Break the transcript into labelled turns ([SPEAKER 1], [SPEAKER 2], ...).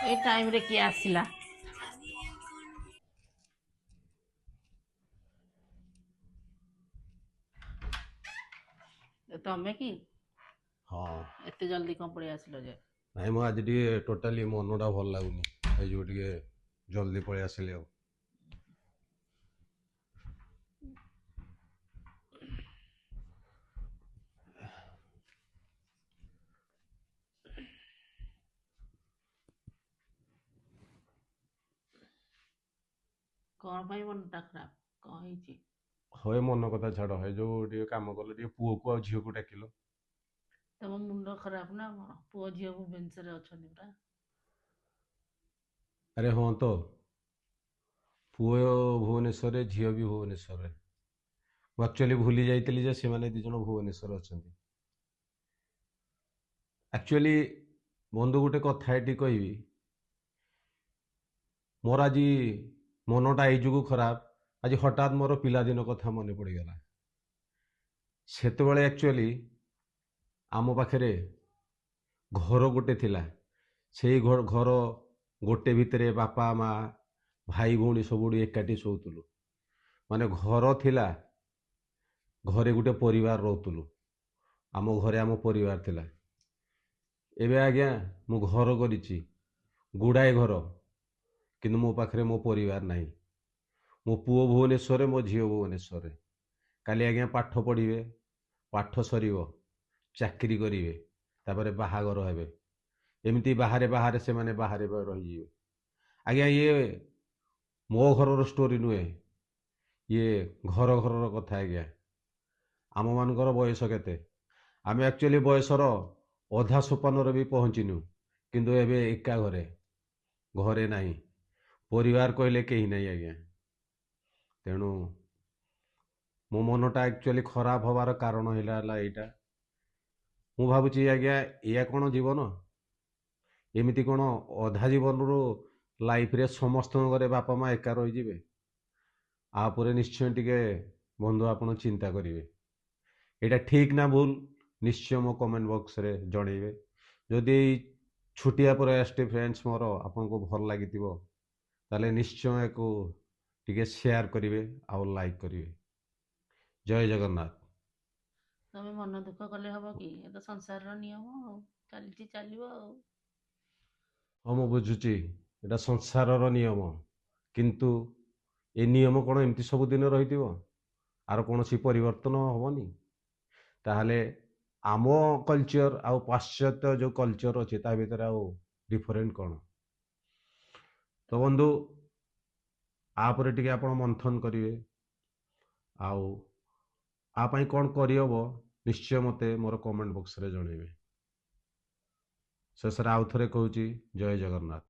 [SPEAKER 1] ଏଇ ଟାଇମରେ କିଏ ଆସିଲା? ତମେ କି?
[SPEAKER 2] ହଁ।
[SPEAKER 1] ଏତେ ଜଲ୍ଦି କଣ ପଳେଇ ଆସିଲ ଯେ?
[SPEAKER 2] ନାଇଁ, ମୁଁ ଆଜି ଟିକେ ଟୋଟାଲି ମନଟା ଭଲ ଲାଗୁନି, ଏଇ ଯୋଉ ଟିକେ ଜଲ୍ଦି ପଳେଇ ଆସିଲି। ଆଉ
[SPEAKER 1] କଣ ପାଇଁ ମନଟା ଖରାପ, କଣ ହେଇଛି?
[SPEAKER 2] ହଏ, ମନ କଥା ଛାଡ଼। ହେ ଯୋଉ ଟିକେ କାମ କଲେ, ଟିକେ ପୁଅକୁ ଆଉ ଝିଅକୁ ଡାକିଲ।
[SPEAKER 1] ତମ ମୁଣ୍ଡ ଖରାପ ନା କଣ? ପୁଅ ଝିଅ ଭୁବନେଶ୍ୱରରେ ଅଛନ୍ତି ପରା।
[SPEAKER 2] ଆରେ ହଁ ତ, ପୁଅ ଭୁବନେଶ୍ୱରରେ, ଝିଅ ବି ଭୁବନେଶ୍ୱରରେ। ମୁଁ ଆକ୍ଚୁଆଲି ଭୁଲି ଯାଇଥିଲି ଯେ ସେମାନେ ଦୁଇ ଜଣ ଭୁବନେଶ୍ୱରରେ ଅଛନ୍ତି। ଆକ୍ଚୁଆଲି ବନ୍ଧୁ, ଗୋଟେ କଥା ଏଠି କହିବି। ମୋର ଆଜି ମନଟା ଏଇ ଯୋଗୁଁ ଖରାପ, ଆଜି ହଠାତ୍ ମୋର ପିଲାଦିନ କଥା ମନେ ପଡ଼ିଗଲା। ସେତେବେଳେ ଆକ୍ଚୁଆଲି ଆମ ପାଖରେ ଘର ଗୋଟେ ଥିଲା। ସେଇ ଘର ଗୋଟେ ଭିତରେ ବାପା ମା, ଭାଇ ଭଉଣୀ ସବୁଠି ଏକାଠି ଶୋଉଥିଲୁ। ମାନେ ଘର ଥିଲା, ଘରେ ଗୋଟେ ପରିବାର ରହୁଥିଲୁ। ଆମ ଘରେ ଆମ ପରିବାର ଥିଲା। ଏବେ ଆଜ୍ଞା ମୁଁ ଘର କରିଛି, ଗୁଡ଼ାଏ ଘର, କିନ୍ତୁ ମୋ ପାଖରେ ମୋ ପରିବାର ନାହିଁ। ମୋ ପୁଅ ଭୁବନେଶ୍ୱରରେ, ମୋ ଝିଅ ଭୁବନେଶ୍ୱରରେ। କାଲି ଆଜ୍ଞା ପାଠ ପଢ଼ିବେ, ପାଠ ସରିବ, ଚାକିରି କରିବେ, ତାପରେ ବାହାଘର ହେବେ। ଏମିତି ବାହାରେ ବାହାରେ ସେମାନେ ବାହାରେ ରହିଯିବେ। ଆଜ୍ଞା, ଇଏ ମୋ ଘରର ଷ୍ଟୋରି ନୁହେଁ, ଇଏ ଘର ଘରର କଥା ଆଜ୍ଞା। ଆମମାନଙ୍କର ବୟସ କେତେ? ଆମେ ଆକ୍ଚୁଆଲି ବୟସର ଅଧା ସୋପାନରେ ବି ପହଞ୍ଚିନୁ, କିନ୍ତୁ ଏବେ ଏକା ଘରେ, ଘରେ ନାହିଁ, ପରିବାର କହିଲେ କେହି ନାହିଁ ଆଜ୍ଞା। ତେଣୁ ମୋ ମନଟା ଆକ୍ଚୁଆଲି ଖରାପ ହେବାର କାରଣ ହେଲା ଏଇଟା। ମୁଁ ଭାବୁଛି ଆଜ୍ଞା, ଏଇଆ କ'ଣ ଜୀବନ? ଏମିତି କ'ଣ ଅଧା ଜୀବନରୁ ଲାଇଫରେ ସମସ୍ତଙ୍କ ଘରେ ବାପା ମା ଏକା ରହିଯିବେ? ଆ ପରେ ନିଶ୍ଚୟ ଟିକେ ବନ୍ଧୁ ଆପଣ ଚିନ୍ତା କରିବେ। ଏଇଟା ଠିକ୍ ନା ଭୁଲ, ନିଶ୍ଚୟ ମୋ କମେଣ୍ଟ ବକ୍ସରେ ଜଣେଇବେ। ଯଦି ଏଇ ଛୋଟିଆ ପ୍ରୟାସଟି ଫ୍ରେଣ୍ଡସ୍ ମୋର ଆପଣଙ୍କୁ ଭଲ ଲାଗିଥିବ, ତାହେଲେ ନିଶ୍ଚୟ ୟାକୁ ଟିକେ ସେୟାର କରିବେ ଆଉ ଲାଇକ୍ କରିବେ। ଜୟ ଜଗନ୍ନାଥ।
[SPEAKER 1] ତମେ ମନ ଦୁଃଖ କଲେ ହବ କି? ଏ ତ ସଂସାରର ନିୟମ ଆଉ, ଚାଲିଛି, ଚାଲିବ ଆଉ।
[SPEAKER 2] ହଁ, ମୁଁ ବୁଝୁଛି ଏଇଟା ସଂସାରର ନିୟମ, କିନ୍ତୁ ଏ ନିୟମ କ'ଣ ଏମିତି ସବୁଦିନ ରହିଥିବ? ଆର କୌଣସି ପରିବର୍ତ୍ତନ ହେବନି? ତାହେଲେ ଆମ କଲଚର ଆଉ ପାଶ୍ଚାତ୍ୟ ଯେଉଁ କଲଚର ଅଛି, ତା ଭିତରେ ଆଉ ଡିଫରେଣ୍ଟ କ'ଣ? ତ ବନ୍ଧୁ, ଆ ଉପରେ ଟିକେ ଆପଣ ମନ୍ଥନ କରିବେ ଆଉ ଆ ପାଇଁ କ'ଣ କରିହେବ, ନିଶ୍ଚୟ ମୋତେ ମୋର କମେଣ୍ଟ ବକ୍ସରେ ଜଣେଇବେ। ଶେଷରେ ଆଉ ଥରେ କହୁଛି, ଜୟ ଜଗନ୍ନାଥ।